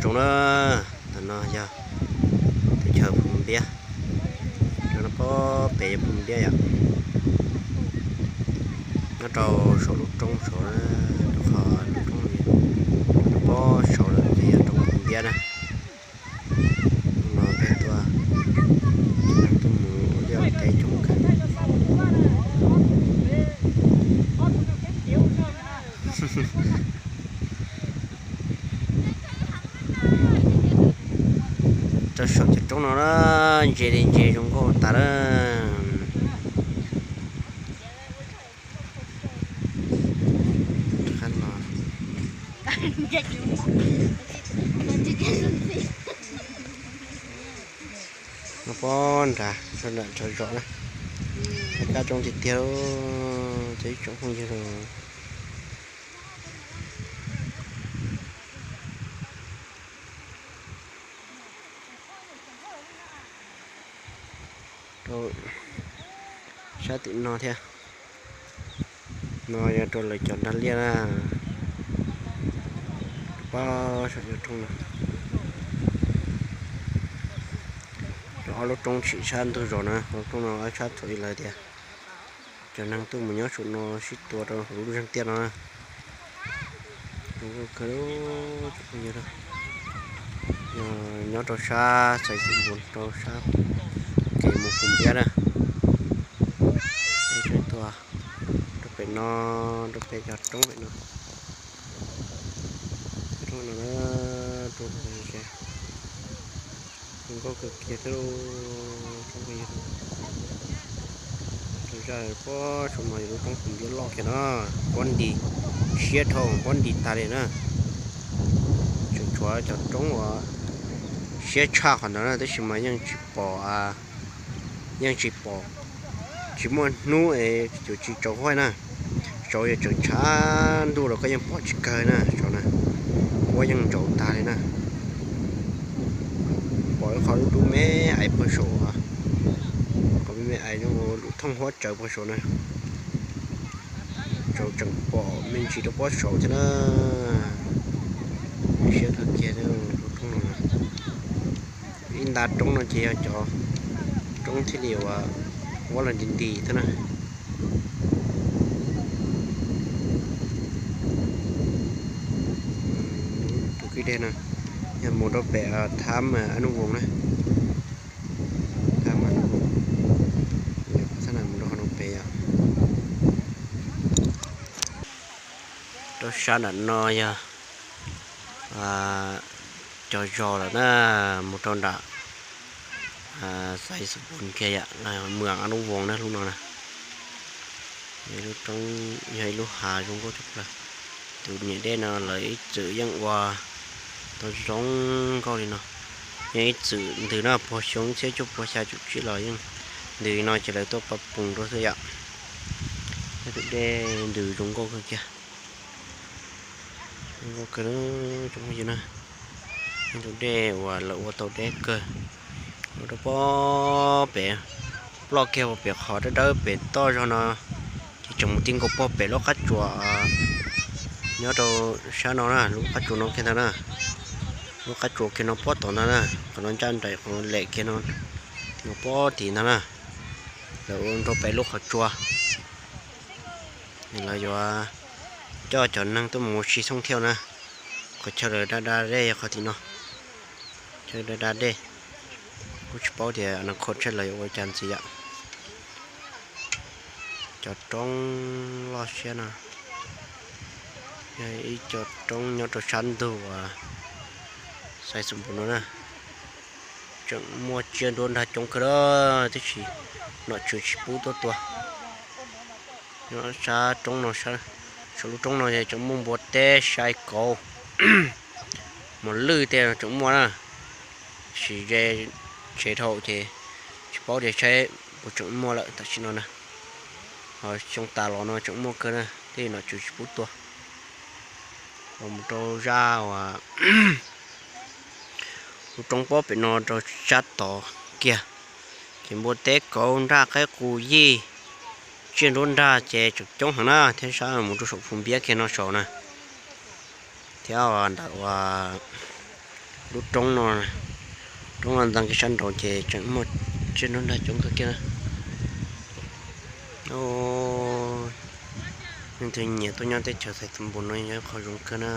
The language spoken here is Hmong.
Zoo na, ntawm no yog teb chaws Phu Npiab, rau no pob pem yog Phu Npiab yom. Nyob rau saum lub roob saud, rau qhov lub roob no, rau pob saud lawm ces yog roob Phu Npiab na. Hnub no peb tuaj, tuaj mus ua liaj ua teb coob kawg. Rau saum cov roob no na, ntse li ntse zoo nkauj tas lawm. Qab no, no pob nrad, rau nram tsov zos na. Kab roob tiag tiag, cov ib tsoom phooj ywg. Rau sab tim no thiab, no yog rau lawv cov nrag liaj na. Pob saum cov roob no, rau ob lub roob tsim sab ntug zos na, ob lub roob no ob sab thaum ub lawv tias cov neeg tuaj mus nyob saum no sib tua rau hauv lub zeeg tiaj no na. Nyob rau sab Xais Xus Npus, rau sab kev mus Phu Npiab na. Ib tsoom tuaj rau pem no, rau pem cov roob pem no. Roob no, roob zoo nkauj kawg kiag thiab lauj. Rau zaj pob saum no yog lub roob Phu Npiab loj kiag na, pob nti siab dhau, pob nti tas li na. Tseem tshuav cov roob uas siab tshaj qhov ntawd na, tab sis mas yeej tsis pom, yeej tsis pom, tsis muaj hnub es yuav tsis tsaus huab na. Tsaus yeej tseem tshav ntuj los koj yeej pom tsis kawg na, saum na, huab yeej ntsaus tag li na. Pom ib qho dub dub me aiv pag saum, qhov me me aiv lub thooj huab tsawv pag saum na. Tsaus tseem pom me ntsis rau pob saum thiab na. Siab kawg kiag roob no. Ib nta roob no ces yog cov roob thiaj li uas huab los nti nti thiab na. Tus kwj deg no yog mus rau pem Thab Ab Nub Voos na. Thab Ab Nub Voos, mus rau qhov no pem yom. Rau sab nram no yog cov zos lawm na, mus rau nram Xais Xus Npus kiag yom, Mws Ab Nub Voos na lub no na. Yog ib lub hav zoo nkauj tshaj plaws. Tus niam dej no lawv ib txwm yeej ua tau zoo nkauj li no. Yeej ib txwm ntws na, puag xyoo txhiab cuaj puas xya caum tsib los yeej ntws li no ces lawv tuaj pab pus rau xwb yom. Tus dej ntws zoo nkauj kawg kiag. Zoo nkauj kawg, tsoom phooj ywg na. Tus dej uas lawv ua tau deb kawg, ua rau pob pem, ploj kiag pem qhov dawb dawb pem toj zog no, ces tseem mus ti nkaus pob pem lub qab tsuas nyob rau sab no na, lub qab tsuas no kiag ntag na. Lub qab tsuas kiag no pob tom ntag na, qhov no ncaj nraim qhov lem kiag no, no pob tim ntag na. Lawv ua rau pem lub qhov tsua, lawv yuav coj cov neeg tuaj mus ua si thooj thiaj na. Qhov chaw lawv da da dej yog qhov tim no, chaw da da dej. Kuj tsis paub tias no qhov chaw lawv yuav ua cas ntxiv yom. Cov roob loj siab no yog ib co roob nyob rau sab ntug uas Xais Xus Npus no na. Tseem muaj tsiaj nruab nrag coob kawg lawm tab sis nom tswv tsis pub tuaj tua. Nyob sab roob no, saum lub roob no tseem muaj npua teb, sai, kauv, mos lwj tej tseem muaj na. Tab sis ze tsev dhau ces tsis paub tias saib puas tseem muaj lawm tam sim no na. Ho xyoo tas los no tseem muaj kawg na, tab sis nom tswv tsis pub tua. Los mus rau zaj uas lub roob pob pem no rau sab tod kiag, ces npua teb, kauv, nraj, qaib qus, yij, tsiaj nruab nrag ces tseem coob heev na, thiab sab mus rau saum Phu Npiab kiag no saud na, thiab ntawm uas Lub roob no, roob no ntxeev kiag sab nraud ces tseem muaj tsiaj nruab nrag coob kawg kiag na. Leej twg nyiam tuaj nyob teb chaws Xais Tus Npus no yog ib qho zoo kawg na.